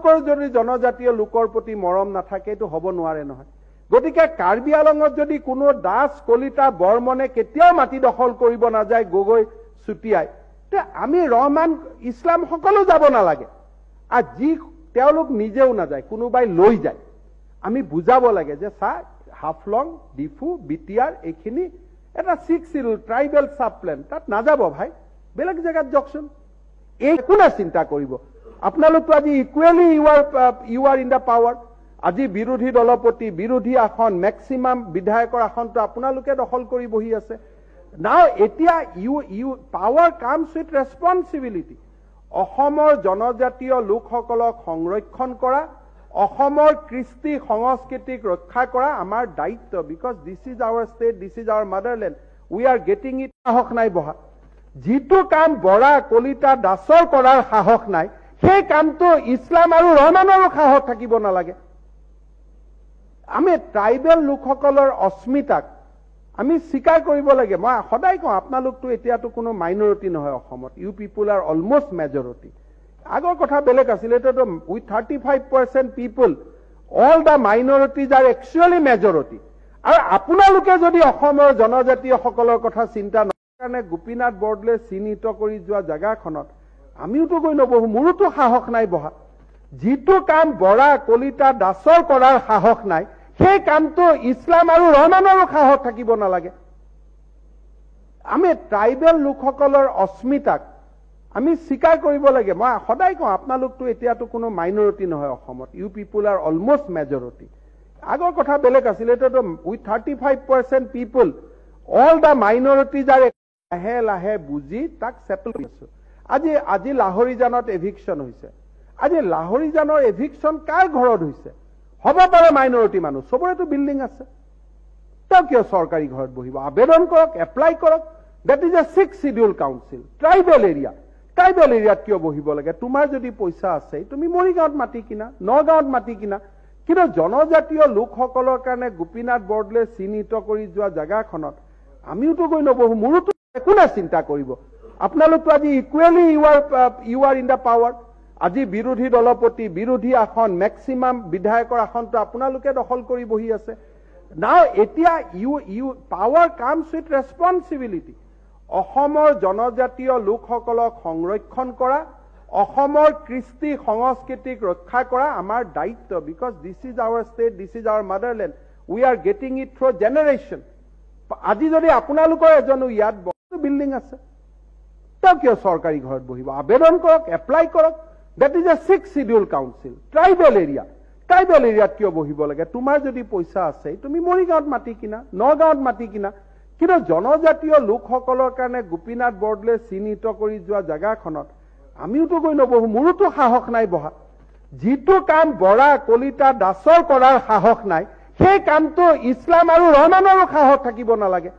আপোনালোকৰ যদি জনজাতীয় লোকৰ প্ৰতি মৰম নাথাকে, এইটো হ'ব নোৱাৰে নহয়। গতিকে কাৰ্বি আলঙত যদি কোনো দাস, কলিতা, বৰ্মনে কেতিয়াও মাটি দখল কৰিব নাযায়, গগৈ, চুতীয়াই, তে আমি ৰহমান, ইছলাম সকলো যাব নালাগে। আৰু যি তেওঁলোক নিজেও নাযায়, কোনোবাই লৈ যায়। আমি বুজাব লাগে যে চা, হাফলং, ডিফু, বিটিআৰ এইখিনি এটা Sixth Schedule tribal sub plan, তাত নাযাব ভাই, বেলেগ জেগাত যাওকচোন। এই কোনে চিন্তা কৰিব? আপোনালোকতো আজি equally you are in the power। আজি বিৰোধী দলপতি, বিৰোধী আসন, মেক্সিমাম বিধায়কৰ আসনটো আপোনালোকে দখল কৰি বহি আছে। নাও এতিয়া you power comes with responsibility। অসমৰ জনজাতীয় লোকসকলক সংৰক্ষণ কৰা, অসমৰ কৃষ্টি সংস্কৃতিক ৰক্ষা কৰা আমাৰ দায়িত্ব, because this is our state, this is our motherland, we are getting it। সাহস নাই বহা। যিটো কাম বৰা, কলিতা, দাসৰ কৰাৰ সাহস নাই, সেই কামটো ইছলাম আৰু ৰহমানৰো সাহস থাকিব নালাগে। আমি ট্ৰাইবেল লোকসকলৰ অস্মিতাক আমি স্বীকাৰ কৰিব লাগে। মই সদায় কওঁ, আপোনালোকতো এতিয়াতো কোনো মাইনৰিটি নহয় অসমত, you people are almost majority। আগৰ কথা বেলেগ আছিলে, এতিয়াতো with 35% people, all the minorities are actually majority। আৰু আপোনালোকে যদি অসমৰ জনজাতীয়সকলৰ কথা চিন্তা নকৰে, কাৰণে গোপীনাথ বৰদলৈ চিহ্নিত কৰি যোৱা জেগাখনত আমিওতো গৈ নবহো, মোৰোতো সাহস নাই বহা। যিটো কাম বৰা, কলিতা, দাসৰ কৰাৰ সাহস নাই, সেই কামটো ইছলাম আৰু ৰহমানৰো সাহস থাকিব নালাগে। আমি ট্ৰাইবেল লোকসকলৰ অস্মিতাক আমি স্বীকাৰ কৰিব লাগে। মই সদায় কওঁ, আপোনালোকতো এতিয়াতো কোনো মাইনৰিটি নহয় অসমত, you people are almost majority। আগৰ কথা বেলেগ আছিলে, এতিয়াতো with 35% people, all the minorities are লাহে লাহে বুজি তাক ছেটেল কৰি আছো। আজি লাহৰিজানত এভিকশ্যন হৈছে। আজি লাহৰিজানৰ এভিকশ্যন কাৰ ঘৰত হৈছে? হ'ব পাৰে মাইনৰিটি মানুহ, চবৰেতো বিল্ডিং আছে, তেওঁ কিয় চৰকাৰী ঘৰত বহিব? আবেদন কৰক, এপ্লাই কৰক। That is a Sixth Schedule council tribal area। Tribal এৰিয়াত কিয় বহিব লাগে? তোমাৰ যদি পইচা আছে, তুমি মৰিগাঁৱত মাটি কিনা, নগাঁৱত মাটি কিনা। কিন্তু জনজাতীয় লোকসকলৰ কাৰণে গোপীনাথ বৰদলৈ চিহ্নিত কৰি যোৱা জেগাখনত আমিওতো গৈ নবহো, মোৰোতো কোনে চিন্তা কৰিব? আপোনালোকতো আজি equally you are in the power। আজি বিৰোধী দলপতি, বিৰোধী আসন, মেক্সিমাম বিধায়কৰ আসনটো আপোনালোকে দখল কৰি বহি আছে। নাও এতিয়া you power comes with responsibility। অসমৰ জনজাতীয় লোকসকলক সংৰক্ষণ কৰা, অসমৰ কৃষ্টি সংস্কৃতিক ৰক্ষা কৰা আমাৰ দায়িত্ব, because this is our state, this is our motherland, we are getting it through generation। আজি যদি আপোনালোকৰ এজনো ইয়াত বিল্ডিং আছে, তেওঁ কিয় চৰকাৰী ঘৰত বহিব? আবেদন কৰক, এপ্লাই কৰক। That is a Sixth Schedule council tribal area। Tribal এৰিয়াত কিয় বহিব লাগে? তোমাৰ যদি পইচা আছে, তুমি মৰিগাঁৱত মাটি কিনা, নগাঁৱত মাটি কিনা। কিন্তু জনজাতীয় লোকসকলৰ কাৰণে গোপীনাথ বৰদলৈ চিহ্নিত কৰি যোৱা জেগাখনত আমিওতো গৈ নবহো, মোৰোতো সাহস নাই বহা। যিটো কাম বৰা, কলিতা, দাসৰ কৰাৰ সাহস নাই, সেই কামটো ইছলাম আৰু ৰহমানৰো সাহস থাকিব নালাগে।